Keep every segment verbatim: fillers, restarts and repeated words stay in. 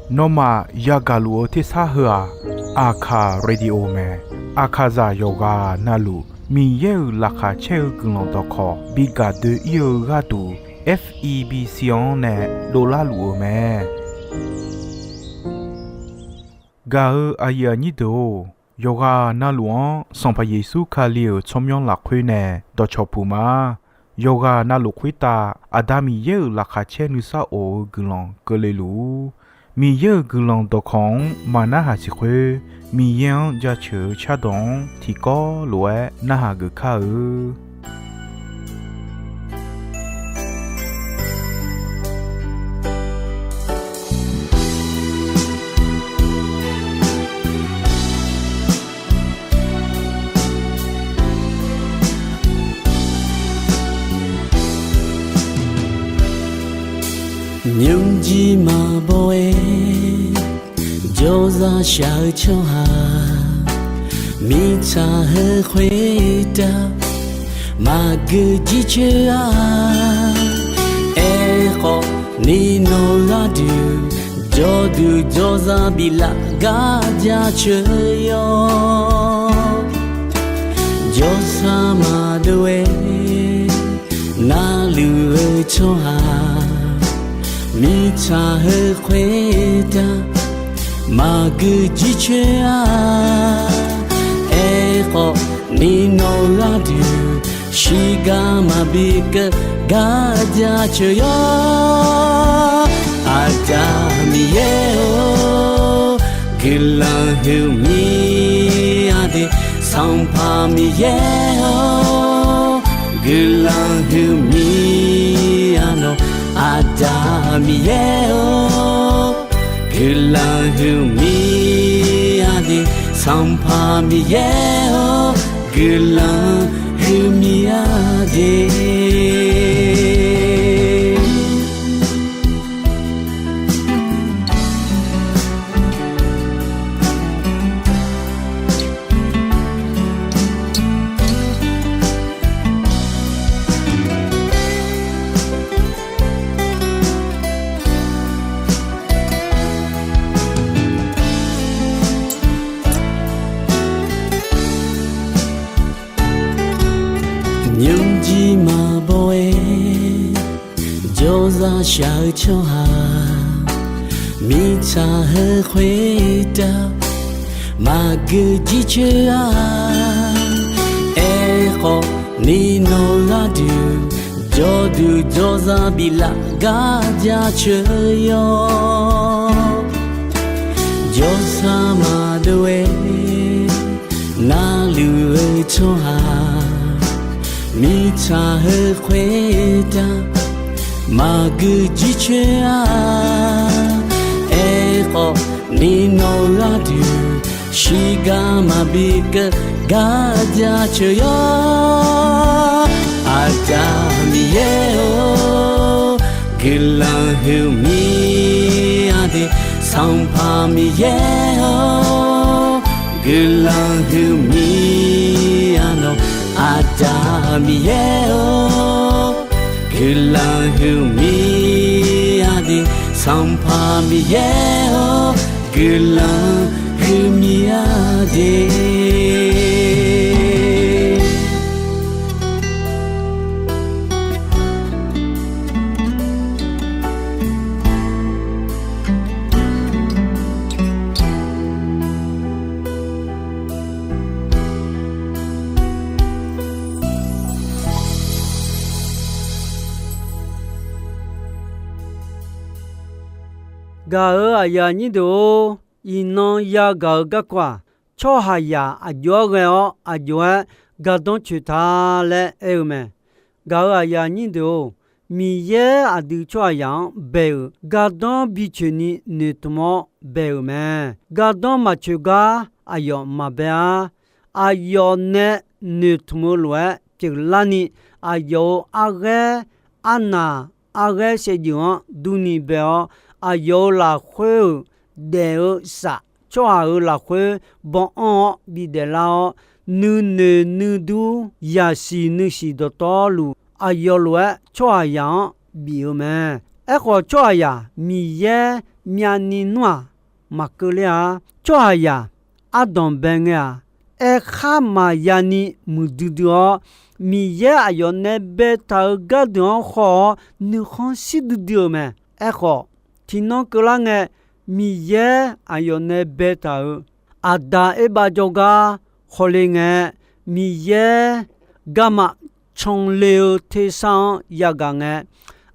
Nawmaf yagaq luf-eu tersar heu-aq, Aqkaq Radio mae. Aqkaqzaq yawqghaq navluf Miqyaer-euq laqkhaq caer-eu guiqlanq dawqkawq bi gaq doe-ir-eu gharduq, F E B C-anr nae dovlar luf-euq mae. Gaq-eu aqyuif aqnyir deuq-or, yawqghaq navluf-anr Sanqpaq Yeqsur Kali-euq tsawrmyanr lafkhoer nae dawqcawq puq ma. Yawqghaq navluf khoertav Aqda Miqyaer-euq laqkhaq caer nuisar of-eu guiqlanq keuvle luf-ur. Miqyaer-euq guiqlanq dawqkawq-anr maqnarhaq siq khoer, Miqyaer-anr jaceuq-eu cardawq-anr tiqkawv lof-aer narhaq geuf kar-eu. Nymrjir maqbaw-aer jawrzaq shaq-eu tsawrhaq, mirtsaq heu khoertav maqgeu jircoer-a. Aerkhawf, ni nawq gharduq jawrduq jawrzaq biflaf gar jaceuq-awr, jawrsar maqdov-aer narluf-eu tsawrhaq, mirtsaq heu khoertav maqgeu jircoer-a. Aerkhawf, ni nawq gharduq shiqgar maqbi keuv gar jaceuq-awr, Aqda Miqyaer-or, guiqlanq huiqmya de. Sanqpaq Miqyaer-or, guiqlanq huiqmya nawq, Aqda Miqyaer-or, guiqlanq huiqmya de. Sanqpaq Miqyaer-or, guiqlanq huiqmya de. Nymrjir maqbaw-aer jawrzaq shaq-eu tsawrhaq, mirtsaq heu khoertav maqgeu jircoer-a. Aerkhawf, ni nawq gharduq jawrduq jawrzaq biflaf gar jaceuq-awr, jawrsar maqdov-aer narluf-eu tsawrhaq, mirtsaq heu khoertav maqgeu jircoer-a. Aerkhawf, ni nawq gharduq shiqgar maqbi keuv gar jaceuq-awr, Aqda Miqyaer-or, guiqlanq huiqmya de. Sanqpaq Miqyaer-or, guiqlanq huiqmya nawq, Aqda Miqyaer-or, guiqlanq huiqmya de. Sanqpaq Miqyaer-or, guiqlanq huiqmya de. Gaq-euq aqyuif aqnyir deuq-or, iqnan yagaq-eu garkawv-aq, tsawrhaqzaq aqjox-aer ghae-awr aqjox-aer gardanr coeq ta laer aer-eu mae. Gaq-euq aqyuif aqnyir deuq-or, Miqyaer aqdui tsawrhaqzaq-anr bae-euq gardanr bicoeq ni noeqtmq-awr bae-euq mae. Gardanr maqcoeq gar aqyawf maqbae-ar. Aqyawf nae noeqtmq-eu lof-aer pyeuflarni, aqyawf-euq arghaer arnaq arghaer saevdzeuf-anr durni bae-awr, aqyawf-euq lafkhoer-euq daef-eu saf tsawrhaq-euq lafkhoer baw anr-awr bidaef lar-awr, nuinoeq nuidur yasiq nuisiq dawqtawvluf aqyawf lof-aer tsawrhaqzaq-anr bif-eu mae. Aerkhawf, tsawrhaqzaq Miqyaer myavni nmr-aq, maqkeuv ler-a. Tsawrhaqzaq ardanq bae ngae-aq, aerkhar maqya ni muiqdui dui-awr, Miqyaer aqyawf nae baetaq-euq gardeuq-anr haw-awr nuikhanr shir duidui-euq mae. Aerkhawf, tiqnan keuvlar ngae, Miqyaer aqyawf nae baetaq-euq Aqda Erbav jawrgar hawle ngae, Miqyaer garma canle-eu tersar-anr yagaq ngae,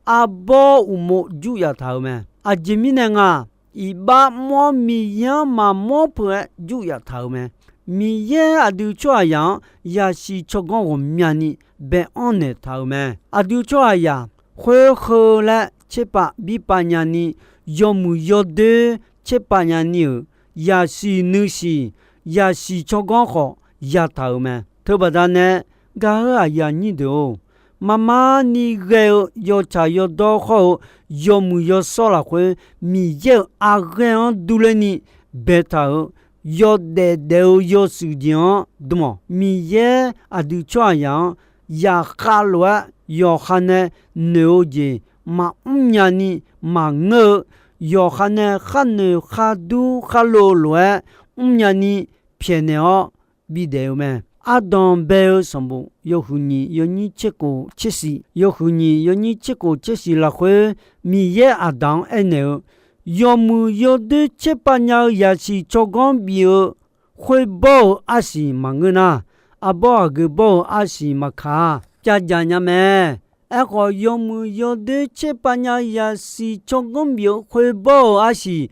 arbawr uqmov jur yaftaq-euq mae. Aqjeq mirnae nga, iqbax mr-awr Miqyaer-anr maqmawr peuq-aer jur yaftaq-euq mae. Miqyaer aqdui tsawrhaqzaq-anr yasiq tsawrganr ghawqmyani bae-anr naeqtaq-euq mae. Aqdui tsawrhaqzaq khoer heu laer tserpav birpav nyani, yawmuiq yawdoer tserpav nyani-euq yasiq nuisiq, yasiq tsawrganr khawf yataq-euq mae. Teubaqda nae, gaq-euq aqyuif aqnyir deuq-or, marmar ni ghae-eu yawtsaq yawdawr khawr-eu yawmuiq yawshawr lafkhoer, Miqyaer-euq aqghae-anr durler ni baetaq-euq yawdaef daef-eu yawshuif jeq-anr dm-awq. Miqyaer aqdui tsawrhaqzaq-anr yaqkhav lof-aer yawqha nae noeq-eu jeq maqmr nyani maqngeur-eu, yawqha nae kharnoeq khardur kharlov lof-aer mrnya ni pyaeqnaeq-awr bidaef-eu mae. Ardanq bae-eu sanqbof yawhuiq nyiq yawnyir tserkhof tsersiq, yawhuiq nyiq yawnyir tserkhof tsersiq lafkhoer, Miqyaer Aqda-anr aernaeq-eu, yawmuiq yawdoer tserpav nya-eu yasiq tsawrganr bif-eu khoerbawr-euq arsiq maqngeur nar, arbawr aqgeu bawr-euq arsiq maqkaq-a, pyavdzaq nya mae. Aerkhawf, yawmuiq yawdoer tserpav nya-eu yasiq tsawrganr bif-eu khoerbawr-euq arsiq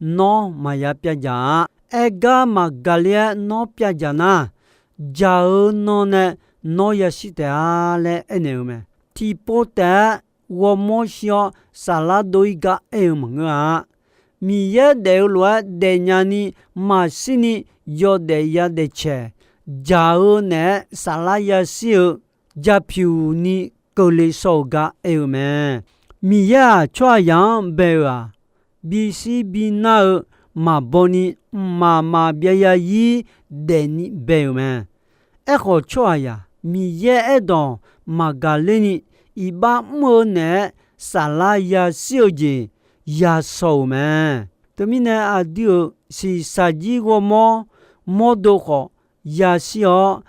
nawr maqya pyavdzaq-a. Aergar maqgaq ler-aer nawr pyavdzaq nar, dzaq-eu nan nae nawr yashir taef-a laer aernaeq-eu mae. Tiqpov taef-aer ghawrmawr shir-awr saflar dov-ir gar aer-eu maqngeur-a. Miqyaer daef-eu lof-aer daefnya ni maqshir ni yawdaef yadaef caeq, dzaq-eu naeq-aer saflar yashir-eu jaqpyuq ni keuvle shaw-eu gar aer-eu mae. Miqyaer-aq, tsawrhaqzaq-anr bae-euq-aq, bishir binar-eu maqbaw ni mqmaq maqbyav zarzir daefni bae-euq mae. Aerkhawf, tsawrhaqzaq Miqyaer aerdawq maqgaq lerni iqbax mr-eu naeq-aer saflar yashir-eu jeq yashaw-euq mae. Teumirnae, aqdui-euq shiqshaq jir ghawrmawr mawrdo khawf yashir-awr,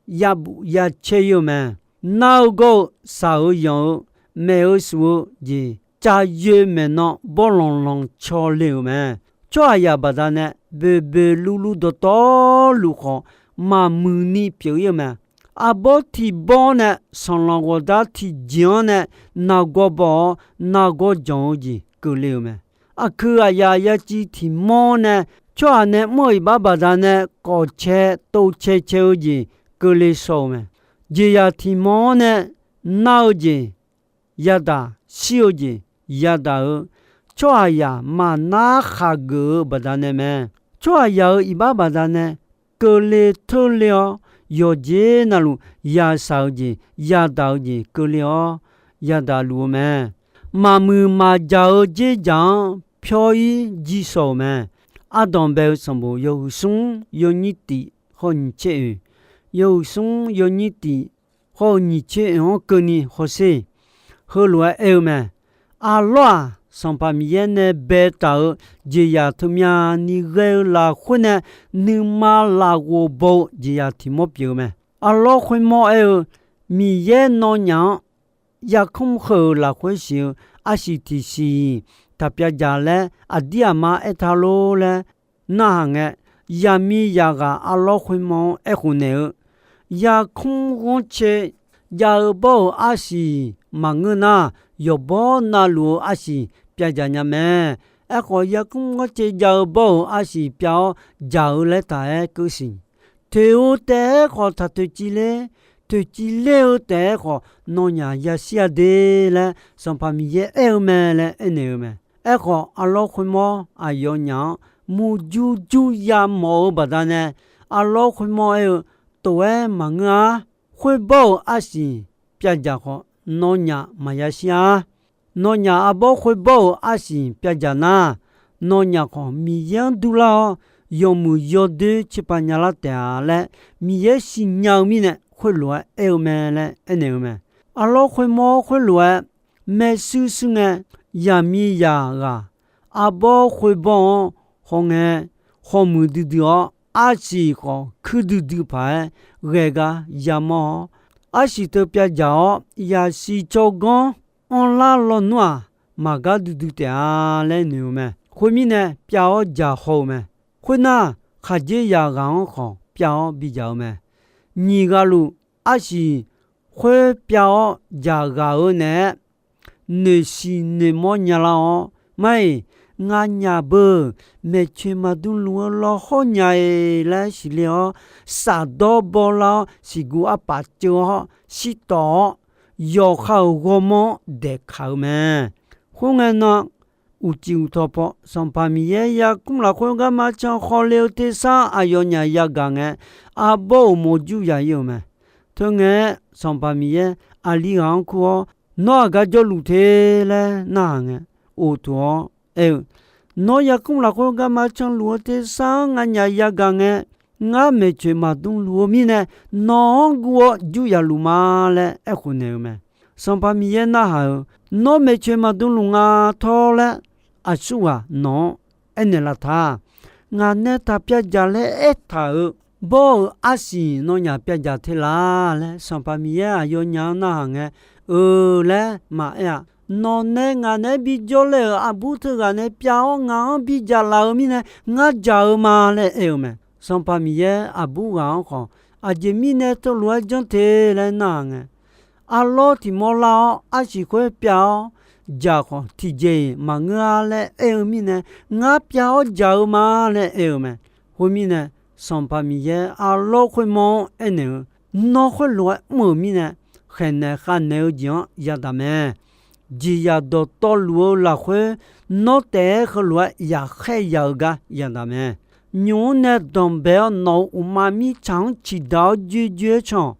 yabuf yacaer-ir-eu mae. Nar-eu gawr-eu, shaq-eu yanq-eu, maeq-eu shuf-eu jeq, cav yoe maeqnan bawrlanq lanq caw le-euq mae. Tsawrhaqzaq baqdanae boeqboeq luvluv dawqtawvluf khawf, maqmuiq ni pyeuf-ir-eu mae. Arbawr tiqbawr nae sanqlanq ghawqdar tiqjeq-anr nae nargawr baw-awr, nargawr janq-eu jeq keuvle-euq mae. Aqkuiq aqyaf yaciv tiq mawr nae, tsawrhaq nae mr-euq iqbax baqdanae kawf cae tov cae cae-eu jeq keuvle shaw-eu mae. Jeqzaq tiq mawr-anr nae nar-eu jeq yadaq, shir-eu jeq yadaq-eu, tsawrhaqzaq maqnar khaqgeuf-eu baqdanae mae. Tsawrhaqzaq-euq iqbax baqdanae keuvle teurle-awr, yawqjeq navluf yashaq-eu jeq, yadaq-eu jeq keuvle-awr yadaq luf-eu mae. Maqmuiq maqjaq-eu dzerdzaq-anr pyawr-ir jir shaw-euq mae. Ardanq bae-eu sanqbof yawhuiq smr yawnyir tif hawr nyiq tser oeq, yawhuiq smr yawnyir tif hawr-eu nyiq tser oeq-anr keuvni hawsher. Heulof-aer aer-eu mae. Arlawr-aq, Sanqpaq Miqyaer nae baetaq-euq jeqzaq teumya ni ghae-eu lafkhoer nae nuima lafghof baw-eu jeqzaq tiq mawr pyeuf-eu mae. Arlawr khoermawr aer-eu, Miqyaer nawnyaf-anr yarkmr heu-euq lafkhoer siq-eu arsiq tiqsiq taq pyavdzaq laer aqdir aqma aertaq lor laer narhaq ngae, yaqmiq yaqghaq arlawr khoermawr-anr aerkhof naeq-eu, yarkmr ghanrcae jav-eu bawr-euq arsiq maqngeur nar, yawqbawr navluf-eu arsiq pyavdzaq nya mae. Aerkhawf, yarkmr ghanrcae jav-eu bawr-euq arsiq pyav-awr dzaq-eu laer taq-aer keuv siq. Toeq-eu taef-aer khawf taq toeqciv ler, toeqciv ler-eu taef-aer khawf nawnyaf yashir-a de laer Sanqpaq Miqyaer aer-eu mae laer aernaeq-eu mae. Aerkhawf, arlawr khoermawr aqyawfnyaf-anr murjur jur yamawf-eu baqdanae, arlawr khoermawr aer-eu, tof-aer maqngeur-ar. Khoerbawr-euq arsiq pyavdzaq khawf, nawnyaf maqya shir-ar. Nawnyaf arbawr khoerbawr-euq arsiq pyavdzaq nar, nawnyaf khawf Miqyaer-anr durlar-awr, yawmuiq yawdoer tserpav nyalar taef-a laer Miqyaer siqnya-eu mirnae, khoerlof-aer aer-eu mae laer aernaeq-eu mae. Arlawr khoermawr khoerlof-aer maershuir shuir ngae, zaqmiqzaq ghaq arbawr khoerbawr-anr hawngae, khawqmuiq duidui-awr, arsiq khawf kuir duidui paq-aer ghae gar yamawr-awr, arsiq teu pyavdzaq-awr, yaqsiq tsawrganr anrlar lawnmr-aq, maqgar duidui taef-a laer noeq-eu mae. Khoermirnae, pyav-awr dzaq haw-eu mae. Khoernar, khaqdzerzaq ghaq-anr khawf pyav-awr bidzaq-eu mae. Nyiq ghaq luf arsiq khoer pyav-awr dzaq ghaq-eu naeq-aer, noeqsiq noeqmawr nyalar-awr, Mar-iq, nganyaf beu maeqtsoeq maqdmluf-eu lawhawr nya-eq laer siqle-awr, safdawr bawlar-awr, siqguv arpaf ceuv-awr shirtawf-awr, yawqha-euq ghawrmawr-anr daeqkaq-eu mae. Khoerngae nan, uqcif uqtawq paw Sanqpaq Miqyaer yarkmr lafkhoer garma can khawle-eu tersar aqyawfnyaf yagaq ngae, arbawr uqmov jur ya-ir-euq mae. Teungae-aer, Sanqpaq Miqyaer aqli ghaq-anr kur-awr, Nawr aqgar jawrluf te laer narhaq ngae, oqtof-awr aer-eu, Nawr yarkmr lafkhoer garma canluf-eu tersar-anr nganyaf yagaq ngae, ngar maeqtsoeq maqdmluf-eu mirnae, nawq-anr guv-awr jur ya luf ma laer aerkhof naeq-eu mae. Sanqpaq Miqyaer narhaq-euq, Nawr maeqtsoeq maqdmluf nga tawr laer aqsurghaq nawq-anr aernaeq laf ta. Ngaq nae taq pyavdzaq laer aertaq-euq bawr-euq arsiq nawnyaf pyavdzaq te la laer Sanqpaq Miqyaer aqyawfnyaf-anr narhaq ngae, Eu laer maqaer-a. Nawq nae ngaq naeq-aer bijawr laer-euq aqbur teughaq nae pyav-awr ngaq-anr bidzaq laf-eu mirnae, ngar dzaq-eu ma laer aer-eu mae. Sanqpaq Miqyaer aqbur ghaq-anr khawf, Aqjeq mirnae teulof-aer janr te laer narhaq ngae, Arlawr tiq mawrlar-awr, arsiq khoer pyav-awr dzaq khawf, tiqjeq-iq maqngeur-a laer aer-eu mirnae, ngar pyav-awr dzaq-eu ma laer aer-eu mae. Khoermirnae, Sanqpaq Miqyaer arlawr khoermawr-anr aernaeq-eu, Nawr khoerlof-aer mr-euq mirnae, khaeqnaeq khavnaeq-eu jeq-anr yadaq mae. Jeqzaq dawqtawvluf-eu lafkhoer, nawr taef-aer heulof-aer yaqkhaer ya-eu gar yadaq mae. Nymq-mr nae danqbae-awr nawq-euq uqma mirtsaq-anr ciqdaq-awr joejoe-aer can-awq.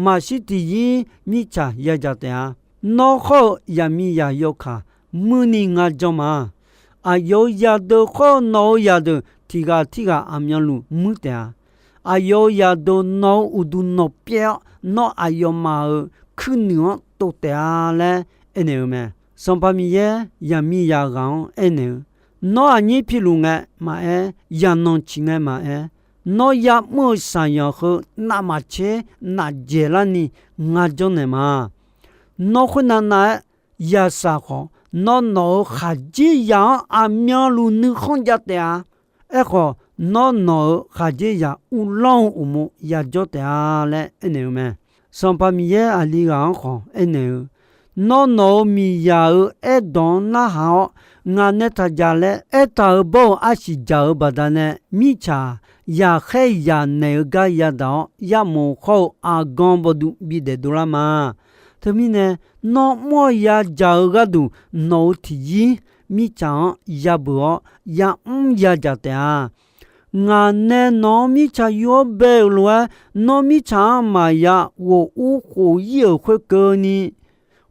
Maqshir tiqzir mirtsaq yadzaq taef-a. Nawr khawr-eu zaqmiqzaq yawkaq muirni nga jan ma. Aqyawf-euq zaqdeuq khawr-eu nawq-euq zaqdeuq tiq ghaq tirghaq aqmyanluf muir taef-a. Aqyawf-euq zaqdeuq nawq-euq uqduq nawqpyaev-awr, nawr aqyawfmaf-euq kuirnuiq-anr tov taef-a laer aernaeq-eu mae. Sanqpaq Miqyaer zaqmiqzaq ghaq-anr aernaeq-eu, Nawr aqnyir piluf ngae maqaer, zaqnanq ciq ngae maqaer, nawr ya'mr-eu saqyanq heu navmaqtser navdzaeq larni nga janrnaeq ma. Nawr khoernav nav-aer yasaq khawf, nawr nawq-euq khaqdzerzaq-anr aqmyanluf nuikhanr jav taef-a. Aerkhawf, nawr nawq-euq khaqdzerzaq uvlanr-eu uqmov yajawr taef-a laer aernaeq-eu mae. Sanqpaq Miqyaer aqli ghaq-anr khawf aernaeq-eu, Nawr nawq-euq miqzaq-euq aerdawq-anr narhaq-awr, ngaq nae taq dzaq laer aertaq-euq bawr-euq arsiq dzaq-euq baqdanae, mirtsaq yaqkhaer yaqnaeq-eu gar yadaq-awr, yarmof khawr-eu aqgan bawduv bidaef dovlar ma. Teumirnae, nawr mr-awr yadzaq-eu gharduq nawq-euq tiqzir mirtsaq-anr yabeuq-awr ya'mr yadzaq taef-a. Ngaq nae nawq-anr mirtsaq yur-awr bae-euq lof-aer, nawr mirtsaq-anr maqya ghof ur khof ir-euq khoerkeuvni,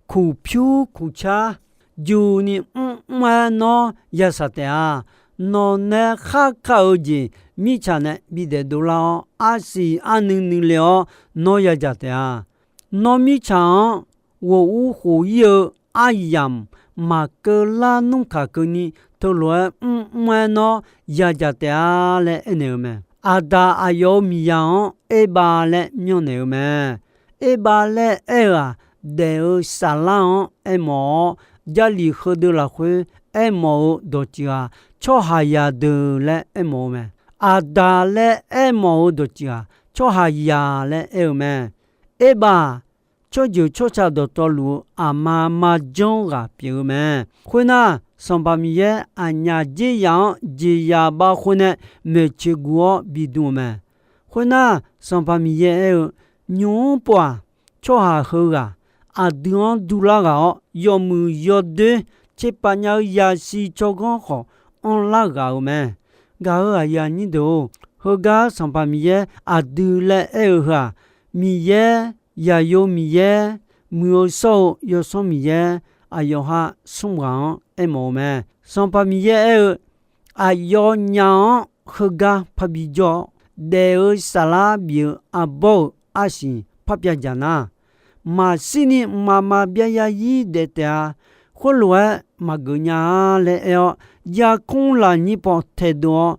kuq pyur kuq car juni mrmr-aer nawr yasaq taef-a. Nawq nae kharka-eu jeq mirtsaq nae bidaef dovlar-awr, arsiq arnuiv nuile-awr nawr yadzaq taef-a. Nawr mirtsaq-anr ghof ur khof ir-eu aryamq maqkeuv lar nmr kaq keuvni, teulof-aer mrmr-aer nawr yadzaq taef-a laer aernaeq-eu mae. Aqdaq aqyawf-euq miqzaq-anr Erbav laer myanrnaeq-eu mae. Erbav laer aer-eu-aq, daef-eu saflar-anr aermawf-awr, Jarlif heudeuq lafkhoer aermawf-eu dawqtsuif-aq, tsawrhaqzaq deuq laer aermawf-eu mae. Aqdaq laer aermawf-eu dawqtsuif-aq, tsawrhaqzaq laer aer-eu mae. Erbav-aq, tsawrjeuq tsawrca dawqtawvluf-eu aqma marjanr ghaq pyeuf-eu mae. Khoernar, Sanqpaq Miqyaer aqnyaf dzerzaq-anr jeqzaq bavkhov nae maeqtsoeq guv-awr bidm-eu mae. Khoernar, Sanqpaq Miqyaer aer-eu, Nymq-mr pov-aq, tsawrhaq heughaq aqdui-anr durlar ghaq-awr, yawmuiq yawdoer tserpav nya-eu yasiq tsawrganr khawf anrlar ghaq-euq mae. Gaq-euq aqyuif aqnyir deuq-or, heugar Sanqpaq Miqyaer aqdui laer aer-eu heu-aq, Miqyaer, Zaqyo Miqyaer, Muiq-eu shawr-eu Yawsanr Miqyaer, aqyawf ha smr ghaq-anr aermawf-eu mae. Sanqpaq Miqyaer aer-eu, Aqyawfnyaf-anr heugar parbi jawr-awr, daef-eu saflar bif-eu arbawr-euq arsiq parpyav dzaq nar, maqshirni mqmaq maqbyav yarzir daef taef-a. Khoerlof-aer maqgeuf nya-a laer aer-awr, yarkmr lafnyir paw taedov-awr,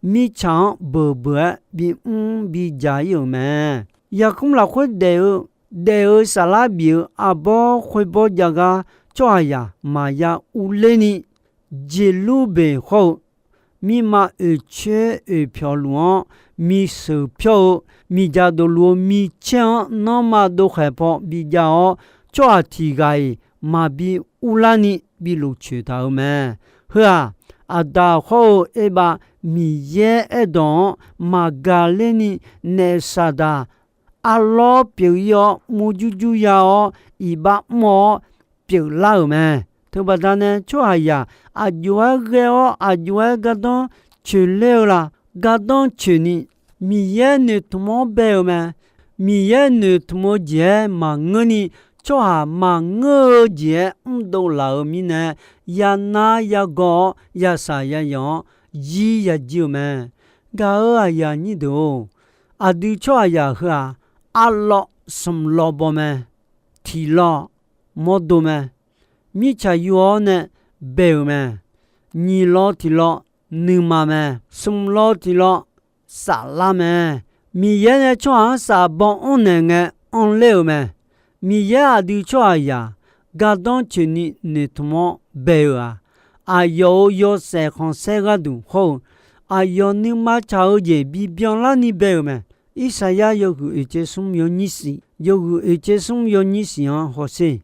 mirtsaq-anr beuq beuq-aer bimr bidzaq ir-euq mae. Yarkmr lafkhoer daef-eu, daef-eu saflar bif-eu arbawr khoerbawr jav gar tsawrhaqzaq maqya urler ni, jeqlur beq hawr-eu mirma oeqcoer oeqpyawq luf-anr miqsheuq pyawr-eu, miqdzaq dofluf-eu micaer-anr nanrma dovkhaeq paw bijav-awr, tsawrhaq tiq ghaq-iq maqbi urlarni bi lofcoeq taq-euq mae. Heu-aq, Aqdaq hawr-eu Erbav Miqyaer aerdawq-anr maqgaq lerni naef Saqdaq arlawr pyeuf ir-awr, murjur jur ya-awr, iqbax mr-awr pyeuflar-euq mae. Teubaqda nae tsawrhaqzaq aqjox-aer ghae-awr aqjox-aer gardanr coeqler-eu la? Gardanr coeqni, Miqyaer noeqtmq-anr bae-euq mae. Miqyaer noeqtmq-eu jeq-aer maqngeurni, tsawrhaq maqngeur-eu jeq-aer mrdov laf-euq mirnae, yanar yagawr-awr yasaq yayanq-awr jir yajir-euq mae. Gaq-euq aqyuif aqnyir deuq-or, aqdui tsawrhaqzaq heu-aq, arlawv smq lawv baw mae. Tiq lawv mawrdo mae. Mirtsaq yur-awr nae bae-euq mae. Nyiq lawv tiq lawv nuima mae. Smq lawv tiq lawv saflar mae. Miqyaer nae tsawrhaq-anr saf baw anr naeq ngae anrler-euq mae. Miqyaer aqdui tsawrhaqzaq gardanr coeqni noeqtmq-anr bae-euq-aq, aqyawf-euq yawshaef khanqsaer gharduq hawr-eu, aqyawf nuima tsaq-eu jeq bibyan larni bae-euq mae. Irsaqyar yawhuiq oeq tser smr yawnyir siq, yawhuiq oeq tser smr yawnyir siq-anr hawsher.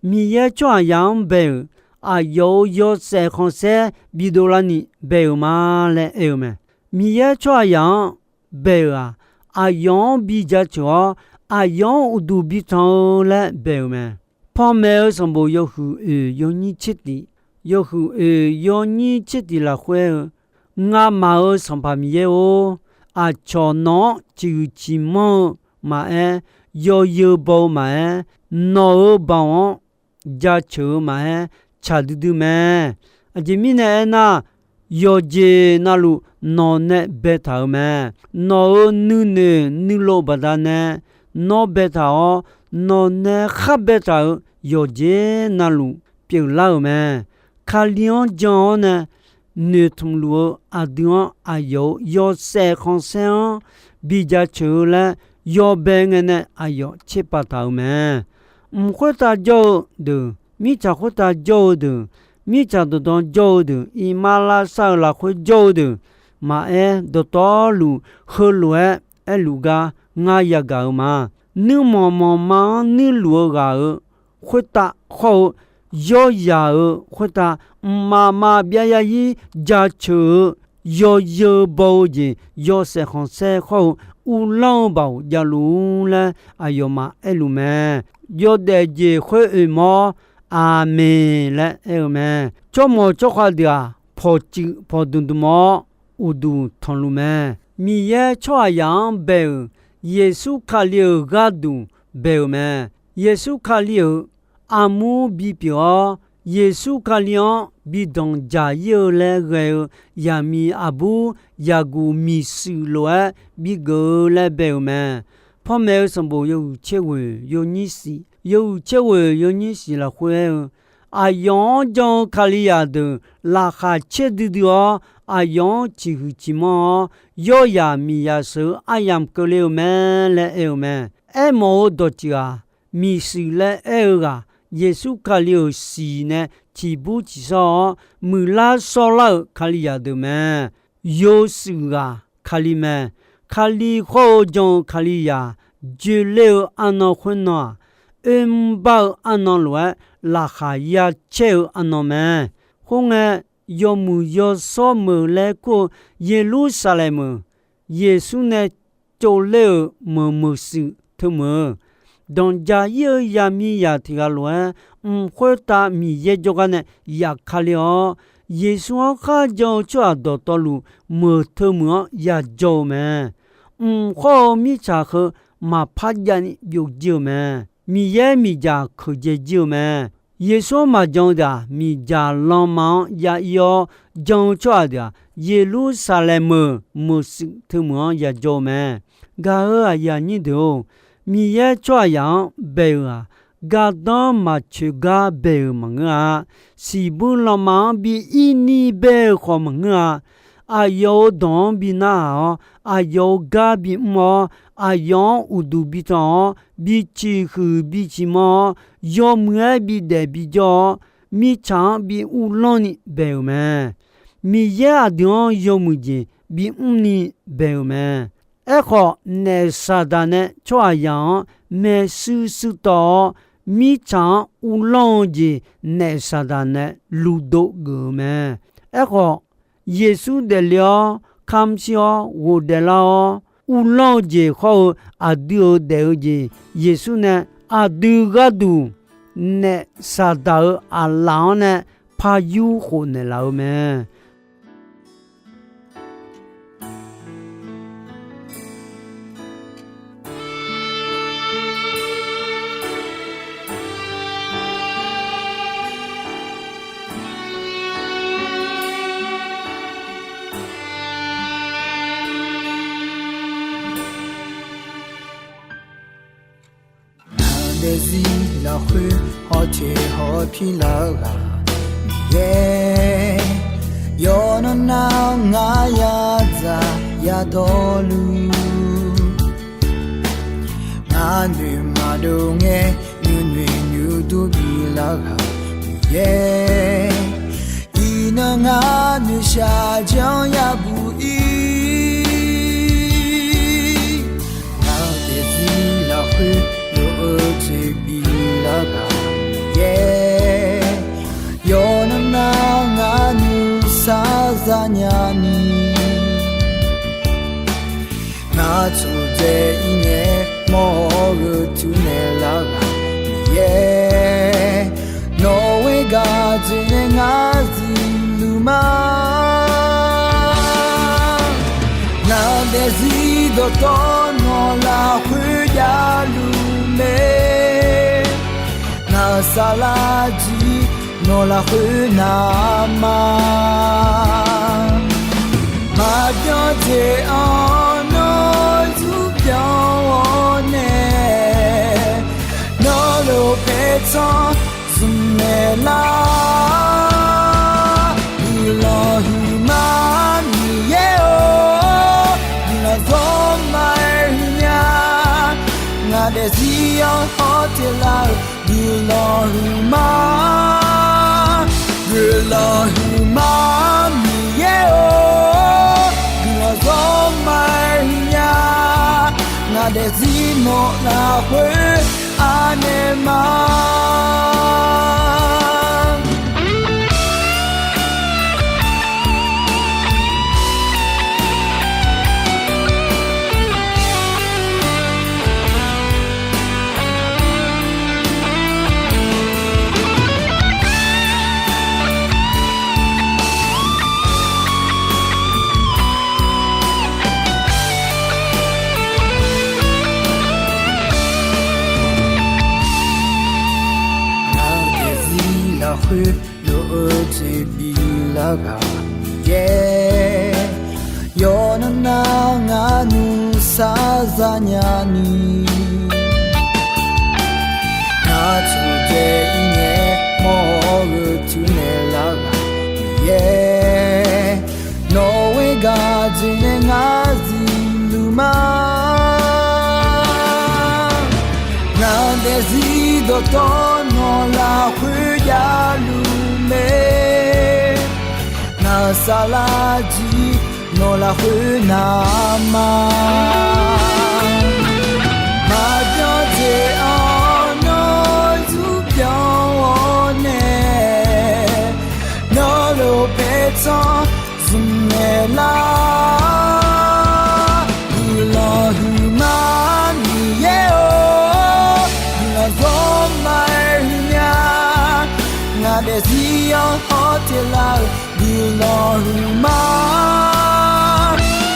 Miqyaer tsawrhaqzaq-anr bae-euq, aqyawf-euq yawshaef khanqsaer bidov larni bae-euq ma laer aer-eu mae. Miqyaer tsawrhaqzaq-anr bae-euq-aq, aqyawf-anr bi jaceuq-awr, aqyawf-anr uqduq bi tanq-eu laer bae-euq mae. Panmaeq-eu sanqbof yawhuiq oeq yawnyir tser tiq, yawhuiq oeq yawnyir tser tiq lafkhoer-eu, Ngamaf-euq Sanqpaq Miqyaer-or, aqcawq nawq-anr ciqhuiq ciqmanr-eu maqaer, yawzeu baw-eu maqaer, nawq-euq baoq-anr jaceuq-eu maqaer, tsaq duidui mae. Aqjeq mirnae aernar, yawqjeq navluf nawq nae baetaq-euq mae. Nawq-euq nuinoeq nuilov baqdanae nawr baetaq-awr, nawq nae khar baetaq-euq yawqjeq navluf pyeuflar-euq mae. Kali-anr jan-awr nae noeqtmq luf-eu aqdui-anr aqyawf-euq yawshaef khanqsaer-anr bi jaceuq-eu laer yawbae ngae nae aqyawf tserpav taq-euq mae. Mq khoertav jawr-eu deuq, mirtsaq khoertav jawr-eu deuq, mirtsaq dawqdan jawr-eu deuq, iqmalavshav-euq lafkhoer jawr-eu deuq, maqaer, dawqtawvluf heulof-aer aerluf gar ngar yagaq-eu ma. Nuirmanq manqma-anr nuirluf-eu ghaq-euq khoertav hawr-eu, yawryaq-euq khoertav mqmaq maqbyav yaryir jaceuq-eu, yawzeu baw-eu jeq yawshaef khanqsaer hawr-eu uvlanr-eu baoq javluf-ur laer aqyawfmaf aerluf mae. Yawdaef jeq khoer oeq mawr, Aqmeq laer aer-eu mae. Tsawrmawq tsawrkhav deuq-aq, pawqtsuif pawqdmq dmq-awr uqduq tanqluf mae. Miqyaer tsawrhaqzaq-anr bae-euq, Yeqsur Kali-euq gharduq bae-euq mae. Yeqsur Kali-euq armur bipyeuf-awr, Yeqsur Kali-anr bi danqdzaq ir-eu laer ghae-eu yaqmiq aqbur yaqguq miqshuif lof-aer bigeuf-eu laer bae-euq mae. Panmaeq-eu sanqbof yawhuiq tser ghoeq yawnyir siq, yawhuiq tser ghoeq yawnyir siq lafkhoer aer-eu, aqyawf-anr jan-eu Kalizaq deuq laqkhaq caer duidui-awr, aqyawf-anr ciqhuiq ciqmanr-awr, yawryaq miqyaq sheuq-eu aryamq keuvle-eu mae laer aer-eu mae. Aermawf-eu dawqtsuif-aq, miqshuif laer aer-eu ghaq, Yeqsur Kali-euq siq nae ciqbur ciqshawr-awr, muiqlar shawrlar-euq Kalizaq deuq mae. Yoshuif ghaq Kali mae. Kali hawr-eu jan-eu Kalizaq, joeler-eu arnan khoernan-aq, oermr bar-eu arnan lof-aer laqkhaq ya caer-eu arnan mae. Khoerngae, yawmuiq yawshawr meuq laer kur-eu Yeqlursaqlaeq meuq, Yeqsur nae tsovler-euq meuq meuq shuif teu meuq-eu, danqdzaq ir-eu yaqmiqzaq tiq ghaq lof-aer, mq khoertav Miqyaer jawrgar nae yaf Kali-awr, Yeqsur-anr kharjan-eu tsawrhaq dawqtawvluf meuq teu meuq-anr yajawr-eu mae. Mq khawr-eu mirtsaq heu maqpar javni byovjir-eu mae. Miqyaer miqdzaq keuqdzae jir-eu mae. Yeqsur-anr maqjan-eu deuq-aq, miqdzaq lanma-anr ya ir-awr jan-eu tsawrhaq deuq-aq, Yeqlursaqlaeq meuq meuq shuif teu meuq-anr yajawr-eu mae. Gaq-euq aqyuif aqnyir deuq-or, Miqyaer tsawrhaqzaq-anr bae-euq-aq, gardanr maqcoeq gar bae-euq maqngeur-a. Siqbuir lanma-anr bi ir ni bae-eu khawf maqngeur-a. Aqyawf-euq dawq-anr bi narhaq-awr, aqyawf-euq gar bi mr-awr, aqyawf-anr uqduq bi tanq-awr, bi ciqhuiq bi ciqmanr-awr, yawmuiq-aer bi daef bi jawr-awr, mirtsaq-anr bi uvlanr ni bae-euq mae. Miqyaer aqdui-anr yawmuiq jeq bi mr ni bae-euq mae. Aerkhawf, naef Saqdaq nae tsawrhaqzaq-anr maershuir shuir tawv-awr, mirtsaq-anr uvlanr-eu jeq naef Saqdaq nae luvdov geuf-eu mae. Aerkhawf, Yeqsur daefle-awr kamq shir-awr ghofdaeflar-awr uvlanr-eu jeq hawr-eu aqdui-euq daef-eu jeq Yeqsur nae aqdui gharduq naef Saqdaq-euq aqlaf-anr nae par yur khofnaeq laf-eu mae. Ngaq daefzir lafkhoer hawteq hawpir lar-eu ghaq Miqyaer, yawqnan nar-awr ngar yadzaq yadawrluf, ngar noeq maqdov ngae nuinoeq nuidur bif lar-eu ghaq Miqyaer, iqnan ngar noeqshaq janr yabuq ir. Ngaq daefzir lafkhoer lof-eu jeq bif lar-eu ghaq Miqyaer, yawqnan nar ngar nuisar zanya ni, ngar tsofdzae ir ngae mawr-eu teunaeq lar-eu ghaq Miqyaer, nawq-euq gharduq nae ngar zifluf ma. Ngaq daefzir dawqtawv nawq lafkhoer javluf mae. Ngaq-euq saflar jir nawq lafkhoer navma. Maqbyan jeq-anr nawr zmq byan-awr nae, nawr lof paertsanr zmqmaeq lar. Guiqlanq huiqma Miqyaer-or, guiqlanq zawrma-aer huiqnya. Ngaq daefzir-anr hawteq lar-euq guiqlanq huiqma. Guiqlanq huiqma Miqyaer-or, guiqlanq zawrma-aer huiqnya. Ngaq daefzir nawq lafkhoer anaeq ma. Ngaq daefzir lafkhoer lof-eu jeq biflar ghaq Miqyaer, yawqnan nar ngar nuisar zanya ni, ngar tsofdzae ir ngae mawr-eu teunaeq lar ghaq Miqyaer, nawq-euq gharduq nae ngar zifluf ma. Ngaq daefzir dawqtawv nawq lafkhoer javluf mae. Ngaq-euq saflar jir nawq lafkhoer navma. Maqbyan jeq-anr nawr zmq byan-awr nae, nawr lof paertsanr zmqmaeq lar. Guiqlanq huiqma Miqyaer-or, guiqlanq zawrma-aer huiqnya. Ngaq daefzir-anr hawteq lar-euq guiqlanq huiqma.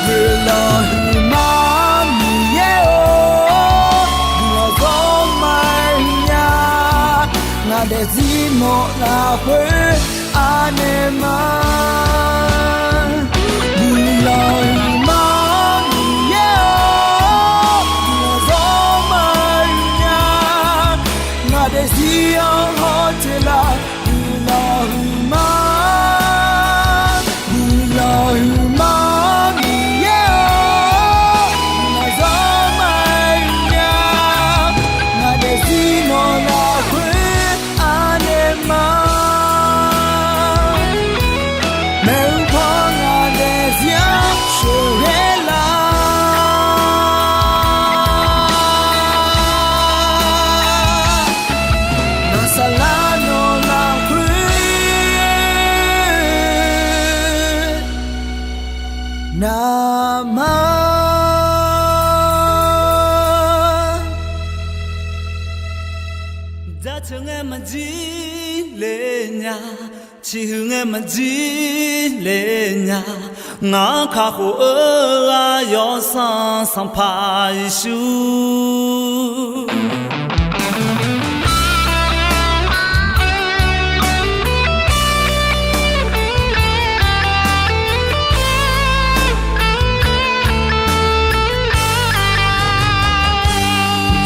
Guiqlanq huiqma Miqyaer-or, guiqlanq zawrma-aer huiqnya. Ngaq daefzir nawq lafkhoer anaeq ma. Guiqlanq huiqma Miqyaer-or, guiqlanq zawrma-aer huiqnya. Ngaq daef ma, jaceuq ngae maqjir le nya, ciqhuiq ngae maqjir le nya, ngaq-anr kakhof-eu ghaq Yawsanr Sanqpaq Yeqsur.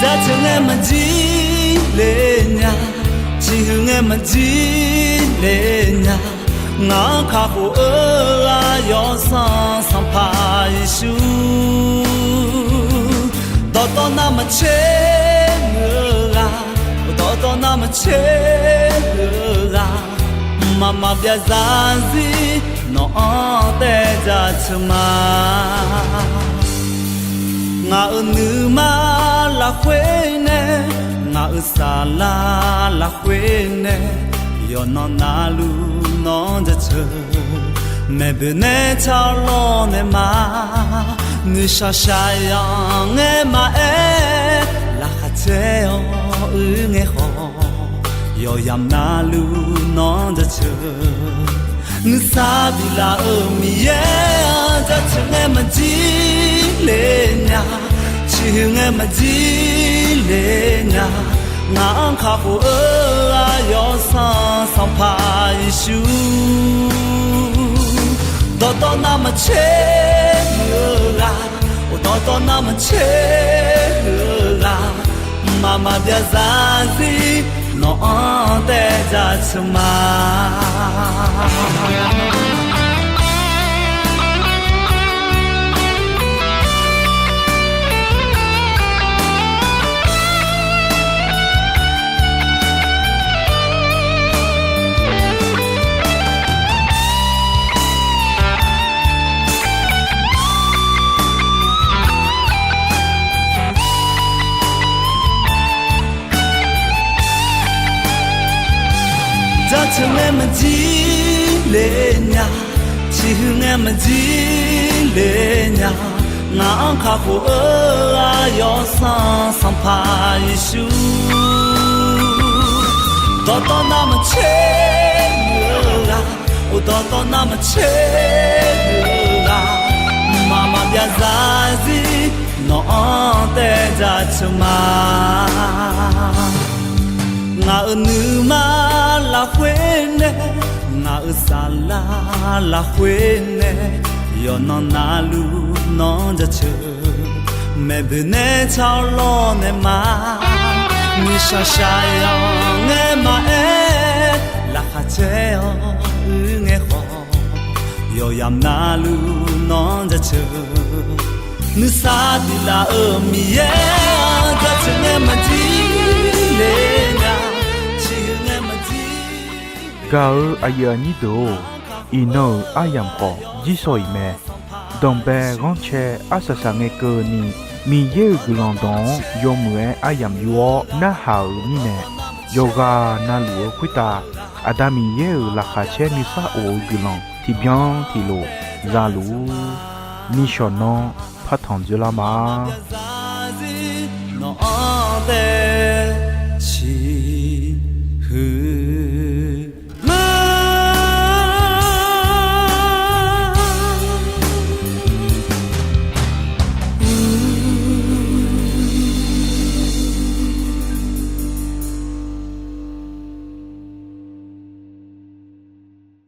Jaceuq ngae maqjir le nya, ciqhuiq ngae maqjir le nya, ngaq-anr kakhof-eu ghaq Yawsanr Sanqpaq Yeqsur. Dawqtawv navmaqtser muiq-eu ghaq, dawqtawv navmaqtser muiq-eu ghaq, mqmaq maqbyav zarzir nawq-anr taev jaceuq ma. Ngaq-euq nuima lafkhoer nae, ngaq-euq saflar lafkhoer nae, yawqnan navluf nawq-anr jaceuq. Maeqboeq nae tsawrlawr nae ma, nuishaq shaqyanq ngae maqaer, laqkhaq caer-awr uir ngae khawf, yawqyamq navluf nawq-anr jaceuq. Nuisar biflaf-euq Miqyaer-anr jaceuq ngae maqjir le nya, ciqhuiq ngae maqjir le nya, ngaq-anr kakhof-eu ghaq Yawsanr Sanqpaq Yeqsur. Dawqtawv navmaqtser muiq-eu ghaq, dawqtawv navmaqtser muiq-eu ghaq, mqmaq maqbyav zarzir nawq-anr taev jaceuq ma. Jaceuq ngae maqjir le nya, ciqhuiq ngae maqjir le nya, ngaq-anr kakhof-eu ghaq Yawsanr Sanqpaq Yeqsur. Dawqtawv navmaqtser muiq-eu ghaq, dawqtawv navmaqtser muiq-eu ghaq, mqmaq maqbyav zarzir nawq-anr taev jaceuq ma. Ngaq-euq nuima lafkhoer nae, ngaq-euq saflar lafkhoer nae, yawqnan navluf nawq-anr jaceuq. Maeqboeq nae tsawrlawr nae ma, nuishaq shaqyanq ngae maqaer, laqkhaq caer-awr uir ngae khawf, yawqyamq navluf nawq-anr jaceuq. Nuisar biflaf-euq Miqyaer-anr jaceuq ngae maqjir le nya, ciqhuiq ngae maqjir. Gaq-eu aqyuif aqnyir deuq-or, iqnan-euq aryamq khawf jirsawq iq mae. Danqbae ghanrcae arsaq saq ngae keuvni, Miqyaer-euq guiqlanq dawq-anr yawmuiq-aer aryamq yur-awr narhaq-euq mirnae, yawqghaq navluf-eu khoertav Aqda Miqyaer-euq laqkhaq caer nuisar of-eu guiqlanq tiqbyan tiqlof zaluf-ur. Nishawq nanr partanq dzoerlar ma.